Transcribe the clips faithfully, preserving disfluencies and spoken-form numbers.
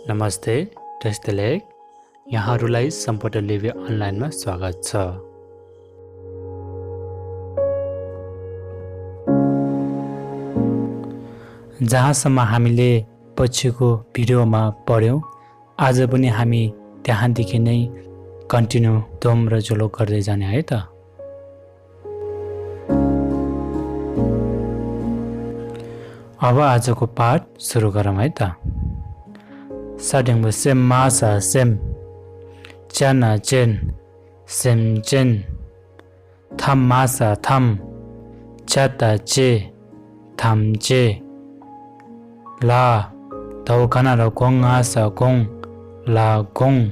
नमस्ते, टेस्टले। यहाँहरूलाई सम्पट लिभि अनलाइनमा स्वागत छ। जहाँसम्म हामीले पछिको भिडियोमा पढ्यौँ, आज पनि हामी त्यहाँदेखि नै कन्टिन्यू दोहोम र झोलो गर्दै जाने है त। अब आजको पाठ सुरु गरौँ है त। ས་འགྲེང་བུ་སེ་མ་ས་སེམས། ཅ་ན་ཅན། སེམས་ཅན། ཐ་མ་ས་ཐམས། ཅ་ད་ཅེ། ཐམས་ཅད། ལ། ད་འོ་ག་ན་རོ་གོ་ང་ས་དགོངས། ལ་དགོངས།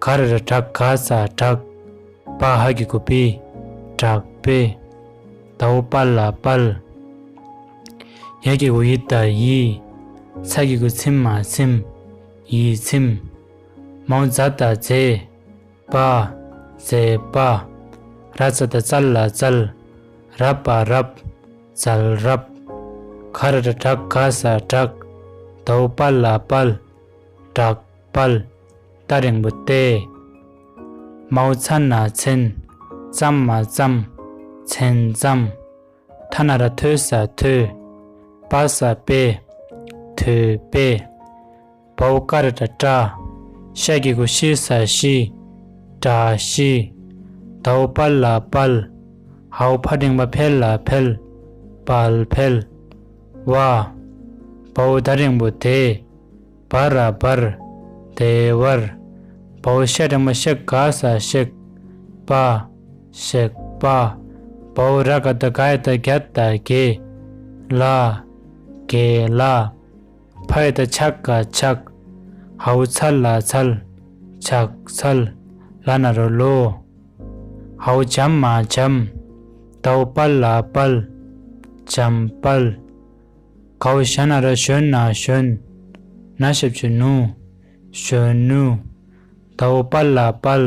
ག་ར་ར་བྲག་ག་ས་བྲག་པ་ཧ་གི་གུ་པི། བྲག་པའི། ད་འོ་པ་ལ་པལ། ཡ་གི་གུ་ཡི་ད་ཡིས། ཚ་གི་གུ་ཚི་མ་ཚིམ། ཡིས་ཚིམ། མའོ་ཛ་ད་ཛེ། པ། ཛེ་པ། ར་ཙ་ད་ཙལ་ལ་ཙལ། ར་པ་རབ། ཙལ་རབ། ག་ར་ར་བྲག་ག་ས་བྲག་ད་འོ་པ་ལ་པལ། བྲག་པལ། ཏ་འགྲེང་བུ་ཏེ། མའོ་ཚ་ན་ཚན། ཙམ་མ་ཙམ། ཚན་ཙམ། ཐ་ན་ར་ཐོ་ས་ཐོས། པ་ས་པས། ཐོས་པས། བའོ་ཀ་ར་བཏགས་བཀྲ། ཤ་གི་གུ་ཤི་ས་ཤིས། བཀྲ་ཤིས། དའོ་པ་ལ་པལ། ཧའོ་ཕ་འགྲེང་བུ་ཕེ་ལ་ཕེལ། པལ་ཕེལ། བ། བའོ་ད་འགྲེང་བུ་དེ། བ་ར་བར། བདེ་བར། བའོ་ཤ་འགྲེང་བུ་ཤ་ག་ས་ཤིག། པ། ཤིག་པ། བའོ་ར་ག་བཏགས་རྒ་ཡ་བཏགས་རྒྱ་བཏགས་རྒྱས། ལ། རྒྱས་ལ། ཕ་ཡ་བཏགས་ཕྱ་ག་ཕྱག། ཧའོ་ཚ་ལ་ཚལ། ཕྱག་འཚལ། ལ་ན་རོ་ལོ། ཧའོ་ཇ་མ་འཇམ། དའོ་པ་ལ་པལ། འཇམ་དཔལ། གའོ་ཞ་ན་ར་ཞོ་ན་ཞོན། ན་ཞབས་ཀྱུ་ནུ། གཞོན་ནུ། དའོ་པ་ལ་པལ།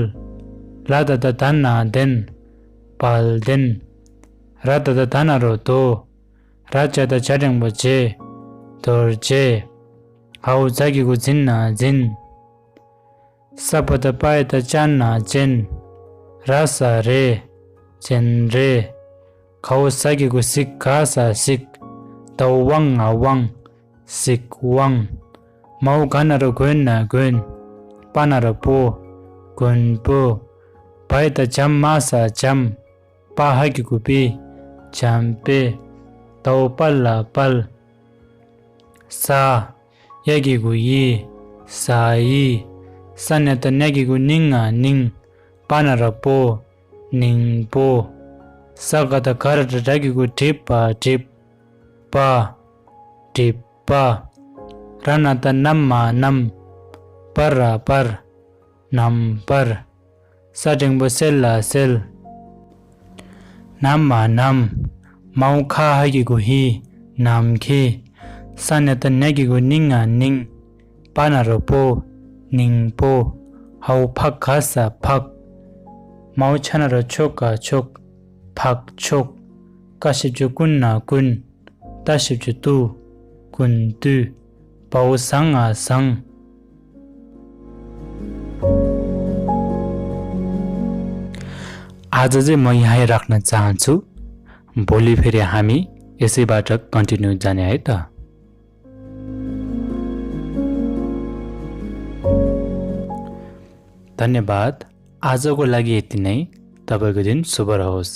ལ་ད་བཏགས་ལྡ་ན་ལྡན། དཔལ་ལྡན། ར་ད་བཏགས་རྡ་ན་རོ་རྡོ། ར་ཇ་བཏགས་ཇ་འགྲེང་བུ་རྗེ། རྡོ་རྗེ། ཧའོ་ཛ་གི་གུ་ཛི་ན་འཛིན། ས་པ་བཏགས་སྤ་ཡ་བཏགས་སྤྱ་ན་སྤྱན། ར་ས་རེ། སྤྱན་རེ། གའོ་ཟ་གི་གུ་ཟི་ག་ས་གཟིགས། དའོ་བ་ང་དབང་། གཟིགས་དབང་། མའོ་ག་ན་རོ་གོ་ན་མགོན། པ་ན་རོ་པོ། མགོན་པོ། བ་ཡ་བཏགས་བྱ་མ་ས་བྱམས། པ་ཧ་གི་གུ་པི། བྱམས་པའི། དའོ་པ་ལ་པལ། ས། ཡ་གི་གུ་ཡི། ཟ་ཡི། ས་ན་བཏགས་སྣ་གི་གུ་སྣི་ང་སྙིང་། པ་ན་རོ་པོ། སྙིང་པོ། ས་ག་བཏགས་སྒ་ར་བཏགས་སྒྲ་གི་གུ་སྒྲི་བ་སྒྲིབ། པ། སྒྲིབ་པ། ར་ན་བཏགས་རྣ་མ་རྣམས། པ་ར་པར། རྣམ་པར། ས་འགྲེང་བུ་སེ་ལ་སེལ། ན་མ་ནམ། མའོ་ཁ་ཧ་གི་གུ་ཧི། ནམ་མཁའི། ས་ན་བཏགས་སྣ་གི་གུ་སྣི་ང་སྙིང་། པ་ན་རོ་པོ། སྙིང་པོ། ཧའོ་ཕ་ག་ས་ཕག། མའོ་ཆ་ན་རོ་ཆོ་ག་ཕྱོགས། ཕག་ཕྱོགས། ཀ་ཞབས་ཀྱུ་ཀུ་ན་ཀུན། ཏ་ཞབས་ཀྱུ་ཏུ། ཀུན་ཏུ། བའོ་ཟ་ང་བཟང་། आज चाहिँ म यहीँ राख्न चाहन्छु। भोलि फेरि हामी यसैबाट कन्टिन्यू जाने है त। धन्यवाद। आजको लागि यति नै। तपाईँको दिन शुभ रहोस्।